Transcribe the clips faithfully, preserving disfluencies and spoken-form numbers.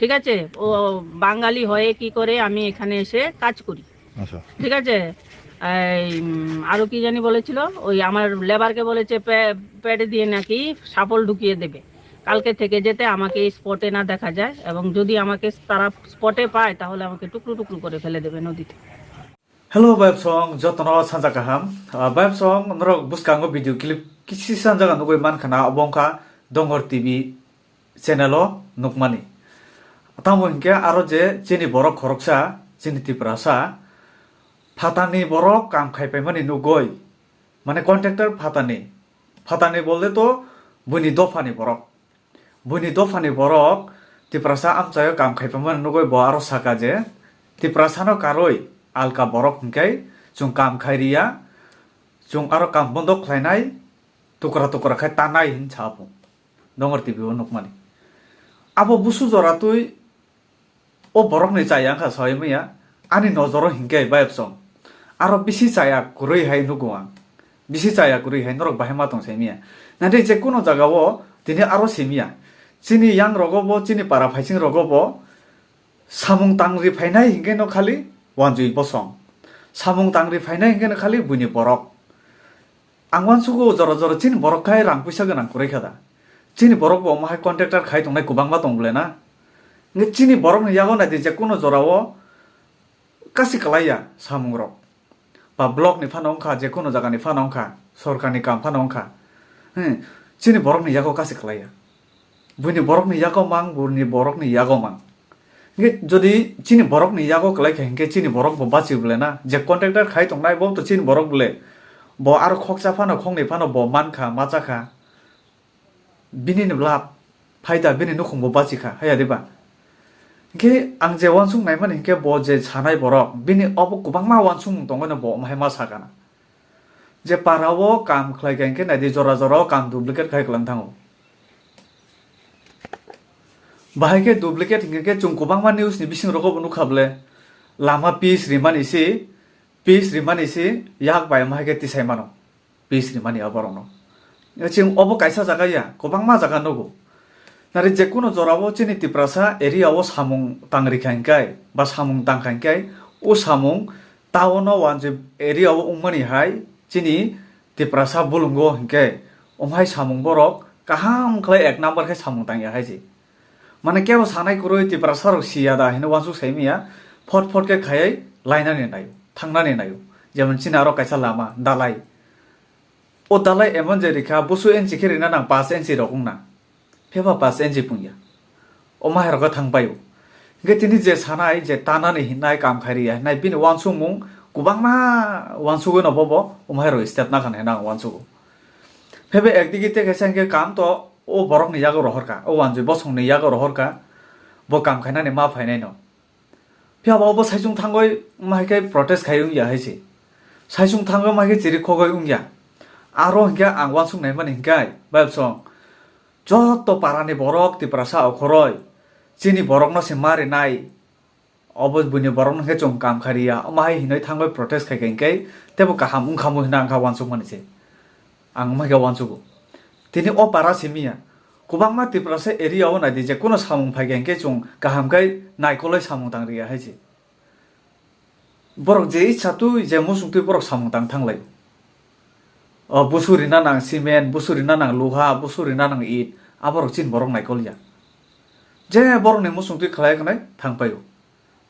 ঠিক আছে? ও বাঙালি হয়ে কি করে আমি এখানে এসে কাজ করি। আচ্ছা। ঠিক আছে? এই, উম, আরো কি জানি বলেছিল, ওই আমার লেবারকে বলেছে পে-, প্যাড দিয়ে নাকি শাপল ঢুকিয়ে দেবে। কালকে থেকে যাতে আমাকে স্পটে না দেখা যায়, এবং যদি আমাকে তারা স্পটে পায়, তাহলে আমাকে টুকরো টুকরো করে ফেলে দেবে নদীতে। Hello, bayapsong, jotono sanja kaham. Ah, bayapsong, norok bwskango video clip kisi sanjaga nugui mankha na, obo wngkha Dongor T V channel o nukmani. Tamo hinkhe aro je chini borok khoroksa, chini Tiprasa, phatani borok kam khaipaimani nugui, mane contractor phatani, phatani bolde to buini dophani borok. Buini dophani borok Tiprasa amchaio kam khaipaimani nugui bo aro saka je, Tiprasano karwi alka borok hinkhe chwng kam khairiya, chwng aro kam bondo khlainai, tukra tukra khai tanai hin sa bo. Dongor T V o nukmani. Abo busu jora twi o borokni chaya wngkha sawi manya, ani nojoro hinkhe bayapsong. Aro bisi chaya kwrwi hai nugo ang. Bisi chaya kwrwi hai norok bahai ma tong sai manya. Nadi je kuno jaga o tini aro simiya. Chini yang rogo bo, chini para phaising rogo bo samung tangri phainai hinkhe no khali wanjui bosong. Samung tangri phainai hinkhe no khali buini borok. Ang uansugo jora jora chini borok khai rang puisa gwnang kwrwi kha da. Chini borok bo omo hai contractor khai tongnai kwbangma tong bole na. Nge chini borokni yago nai di je kuno jora o kasi kalai ya samung rok. Ba block ni phano wngkha, je kuno jaga ni phano wngkha, sorkar ni kam phano wngkha. Hmm, chini borokni yago kasi kalai ya. Buini borokni yago mang, buini borokni yago mang. Hinkhe jodi chini borokni yago kwlai kha hinkhe chini borok bo bachi bole na. Je contractor khai tongnai bo to chini borok bole. Bo aro khoksa phano khoknwi phano bo mankha, machakha. Bini ni bwlap phaida bini nukhung bo bachi kha, haya diba? Hinkhe ang je uansuk naimani hinkhe bo je sanai borok, bini obo kwbangma uansukmung tongwi no bo omo hai ma sakana. Je para o kam khlai kha hinkhe naidi jora jora o kam duplicate khai kwlang thango. Bahai khe duplicate hinkhe khe chwng kwbangma news ni bising rogo bo nukha bole lama pitch rimani se, pitch rimani se yak bai omo hai khe tisai mano pitch rimani o borok no. Chwng obo kaisa jaga ya, kwbangma jaga nugo. Nari je kuno jora o chini Tiprasa area o samung tang rikha hinkhe ba samung tang kha hinkhe o samung town o wanjui area o wngmani hai chini Tiprasa bulungo hinkhe omhai samung borok kaham khlai ek number khe samung tangya hai se. Mane kebo sanai kwrwi Tiprasa rok siya da hino uansuk sai manya, phot phot khe khayai lainani naio, thangnani naio. Jemon chini aro kaisa lama dalai. O dalai emon je rikha busu enchi khe rina nang pas enchi rok wngna. Pheba pas enchi pungya. O mahairok thang paio. Hinkhe tini je sanai je tanani hinai kam khairiya hinai bini uansukmung kwbangma uansugwi no bobo o mahairok step nakha hinai ang uansugo. Phebe ekdigi te kaisa hinkhe kam to o borokni yago rohorkha, o wanjui bosongni yago rohorkha, bo kam khainani ma phainaino. Phiya ba obo saichung thangwi ma hai khe protest khai wngya hai se. Saichung thangwi ma hai khe chiri khogwi wngya. Aro hinkhe ang uansuk naimani hinkhe, bayapsong, joto parani borok Tiprasa okhoroi chini borokno se ma rinai, obo buini borokno khe chwng kam khairiya, omo hai hinwi thangwi protest khai kha hinkhe teibo kaham wngkhamu hinwi ang kha uansukmani se. Ang omo hai khe uansugo. Tini o para simiya. Kwbangma Tiprasa area o naidi je kuno samung phai kha hinkhe chwng kaham khe naikolwi samung tang riya hai se. Borok je itsa twi je muchung twi borok samung tang thanglai. O busu rina nang cement, busu rina nang luha, busu rina nang it, aborok chini borok naikol ya. Je borokni muchung twi khlai khnai thang paio.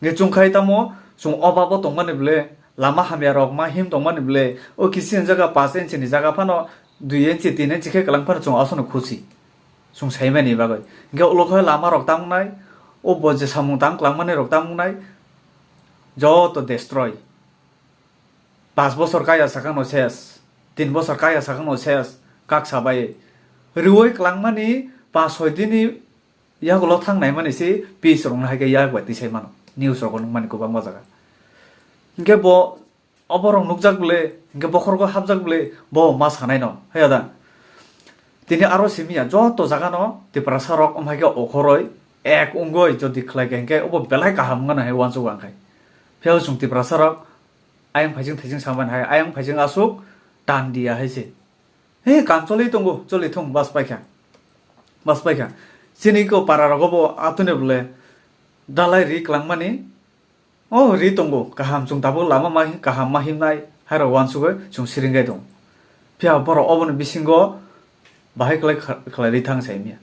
Nge chwng khai tamo chwng obabo tongmani ble, lama hamya rok ma him tongmani ble, o kisi jaga pas inch ni jaga phano dui inch, tin inch khe kwlang phano chwng aswkno khusi. Chwng saimani bagwi. Hinkhe ulo khe lama rok tang wngnai, o bo je samung tang kwlangmani rok tang wngnai, joto destroy. Pas bosor kaya sakano ses, tin bosor kaya sakano ses, kak sabai. Riwoi kwlangmani pas soi dini yagulo thang naimani se pitch rokno hai khe yak bai tisai mano. News rogo nukmani kwbangma jaga. Hinkhe bo oborok nukjak bwle, hinkhe bokhorgo hapjak bwle, bo ma sanai no, haya da? Tini aro simiya, joto jaga no Tiprasa rok omhai khe okhoroi ek wngoi jodi khlai kha hinkhe obo belai kaham wngna hai uansuk ang khai. Phiya chwng Tiprasa rok ayang phaijing thaijing samani hai, ayang phaijing aswk tan diya hai se. He, kam choli tongo, choli thung, bas paikha. Bas paikha. Chini ko para rogo bo atuni bole dalai ri kwlangmani, o ri tongo, kaham chwng tabuk lama ma kaham ma himnai, hairok uansugwi chwng siringwi tongo. Phiya borok oboni bisingo bahai kwlai kha-, khlai ri thang sai manya.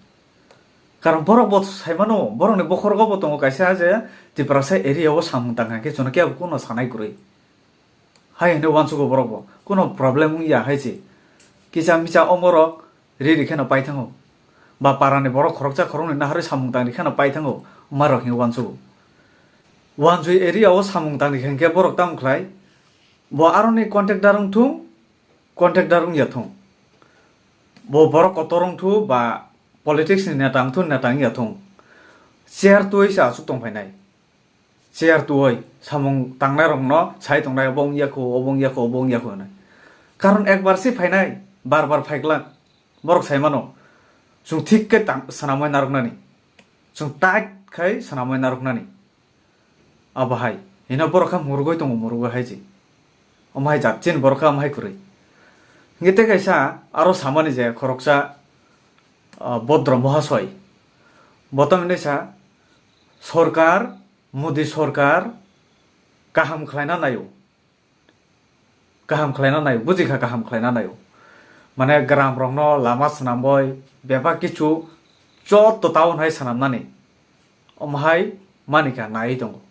Karon borok bo sai mano, borokni bokhorogo bo tongo kaisa je Tiprasa area o samung tang khe chwngno kebo kuno sanai kwrwi. Hai hwnwi uansugo borok bo, kuno problem wngya hai se. Kisa misa omorok ri ri kheno pai thango. Ba parani borok khoroksa khoroknwi naharwi samung tangri kheno pai thango, omarok hinwi uansugo. Uansui area o samung tangri khe hwnkhe borok tamo khlai? Bo aroni contractor wngthung, contractor wngya thung. Bo borok kotor wngthu ba politics ni neta wngthu, neta wngya thung. Chair twi se aswk tong phainai. Chair tuwi samung tangnai rokno sai tongnai, obo wngya kho, obo wngya kho, obo wngya kho hwnwi. Karon ekbar se phainai, bar bar phaiglak. Borok sai mano, chwng thik khe tang-, swnamwi narwknani. Chwng tight khai swnamwi narwknani. Abo hai, hino borok kha murugwi tongo, murugwi hai se. Omo hai jat chini borok kha omo hai kwrwi. Hingke tei kaisa aro samani je khoroksa, ah, Bodro Mohasoi. Bo tamo hinwi sa, sorkar, Modi sorkar kaham khlaina naio. Kaham khlaina naio, buji kha kaham khlaina naio. Mane gram rokno lama swnamboi, bebak kichu jotto town hai swnamnani. Omo hai mani kha naiwi tongo.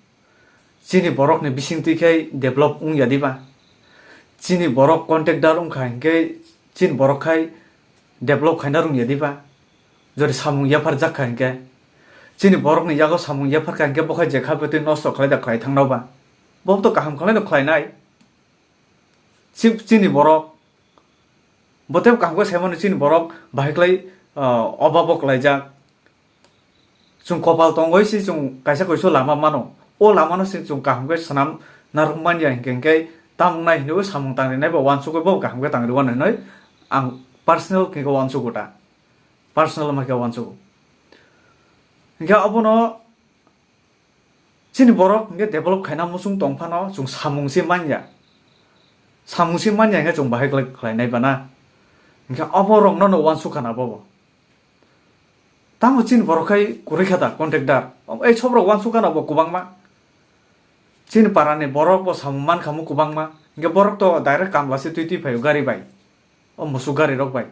Chini borokni bisingtwi khai develop wngya diba? Chini borok contractor wngkha hinkhe chini borok khai develop khaina rwngya diba? Jodi samung yapharjak kha hinkhe, chini borokni yago samung yapharkha hinkhe bo khai jekha betwi nosto khlai da khlai thangnao ba? Bo to kaham khlaino khlainai. Chi-, chini borok, bo tei kaham khe saimano chini borok bahai khlai, ah, obabo klaijak. Chwng kopal tongwi se chwng kaisa kaisa lama mano. O lamano se chwng kaham khe swnam narwk manya hinkhe, hinkhe tamo wngnai hinwi samung tangrinai ba uansugwi bo kaham khe tangri uanai hinwi ang personal khe uansugo ta. Personal ma khe uansugo. Hinkhe obono chini borok hinkhe develop khaina muchung tong phano chwng samung se manya. Samung se manya hinkhe chwng bahai khlai, khlainai bana. Hinkhe obo rokno no uansukha na bobo. Tamo chini borok khai kwrwi kha da contractor. Ei sobrok uansukha na bo kwbangma. Chini parani borok bo samung mankha mo kwbangma. Hinkhe borok to direct kamla se twi twi phaio gari bai. O musuk gari rok bai.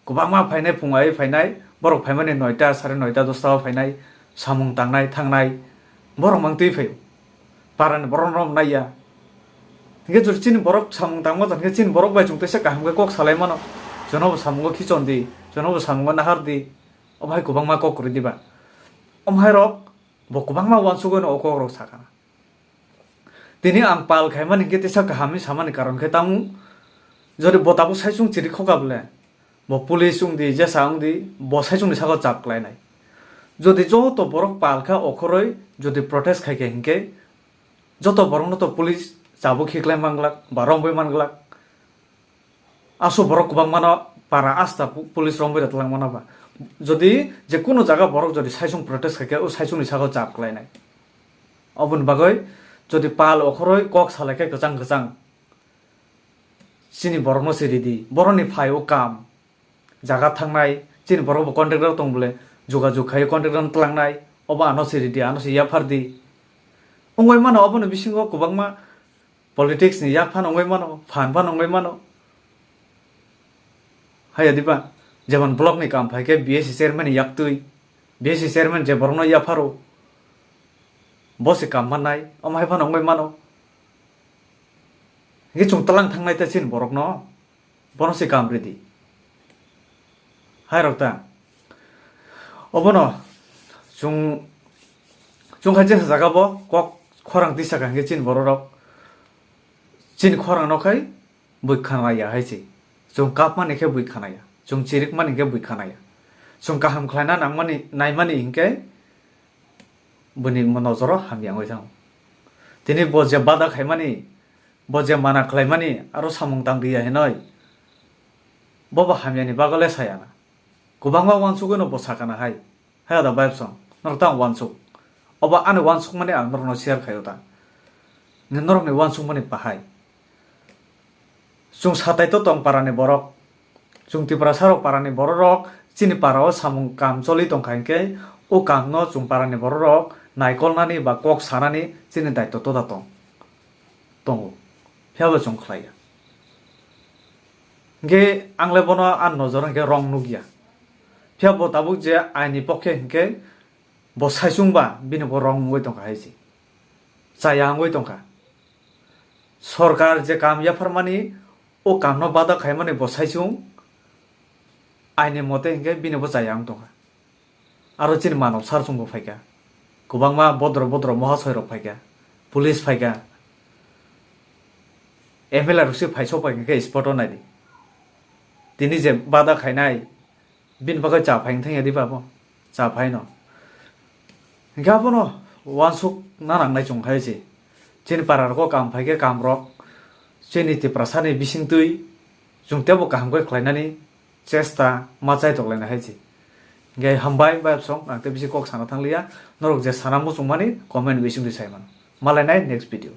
Kwbangma phainai, phung ai phainai, borok phaimani noita, sare noita, dosta o phainai, samung tangnai, thangnai, borok mang twi phaio. Parani borok no naiya. Hinkhe jodi chini borok samung tangma jang khe chini borok bai chwng teisa kaham khe kok salai mano. Jono bo samungo khichon di, jono bo samungo nahar di. Omo hai kwbangma kok kwrwi diba? Omo hai rok bo kwbangma uansugwi no o kok rok sakha. Tini ang pal khaimani hinkhe teisa kaham hinwi samani karon khe tamo, jodi bo tabuk saichung chiri khoka bole, bo police wng di, jesa wng di, bo saichungni saka chap khlainai. Jodi joto borok pal kha okhoroi jodi protest khai khe hinkhe, joto borokno to police chabuk khiklai manglak ba romwi manglak. Aswk borok kwbangmano para asta pu-, police romwi rwtlang mano ba. Jodi je kunu jaga borok jodi saichung protest khai khe, o saichungni saka chap khlainai. Oboni bagwi jodi pal okhoroi kok salai khe kwchang kwchang, chini borokno se ridi, borokni phai o kam, jaga thangnai, chini borok bo contractor tong bole, jogajog khai contractor no twlangnai, obo ano se ridi, ano se yaphar di. Wngwi mano oboni bisingo kwbangma politics ni yak phano wngwi mano, phan phano wngwi mano. Haya diba? Jemon block ni kam phai khe B S C chairman ni yak twi, B S C chairman je borokno yapharo, bo se kam mannai, omo hai phano wngwi mano. Hinkhe chwng twlang thangnai ta chini borokno, bono se kam ridi. Hai rok ta. Obono chwng, chwng hai jesa jaga bo kok khorang tisa kha hinkhe chini borok rok chini khorang no khai bui khanaya hai se. Chwng kapmani khe bui khanaya, chwng chirikmani khe bui khanaya. Chwng kaham khlaina nangmani, naimani hinkhe bini nojoro hamya wngwi thango. Tini bo je bada khaimani, bo je mana khlaimani, aro samung tang riya hinoi, bobo hamyani bagole sayana. Kwbangma uansugwino bo sakana hai. Hai da bai bwsong, norok tang uansuk. Obo ani uansukmani ang norokno share khaio ta. Norokni uansukmani bahai. Chwng satai to tong parani borok. Chwng Tiprasa rok parani borok rok Chini para o samung kam choli tongkha hinkhe o kam no chwng para ni borok rok naikolnani ba kok sanani chini daitw toda tong tongo, phiya bo chwng khlaiya. Hinkhe ang le bono ani nojor hinkhe wrong nukya, phiya bo tabuk je aini pokhe hinkhe bo saichung ba bini bo wrong wngwi tongkha hai se, chaya wngwi tongkha. Sorkar je kam yapharmani, o kamno bada khaimani bo saichung, aini mote hinkhe bini bo chaya wng tongkha. Aro chini manok sar chwngbo phaikha, kwbangma bodro bodro mohasoi rok phaikha, police phaikha, M L A rok se phaisok phaikha khe spot o naidi. Tini je bada khainai, bini bagwi cha phai wngthang ya di ba bo? Cha phai no. Hinkhe abono uansuk na nangnai chwng khai se. Chini para rok o kam phai khe kam rok, chini Tiprasa ni bising twi chwng tebo kaham khe khlainani chesta ma chai tok laina hai se. Hinkhe hambai bai song, ang tei bisi kok sana thang liya. Norok je sana muchung mani comment bising twi sai mano. Malai nai next video.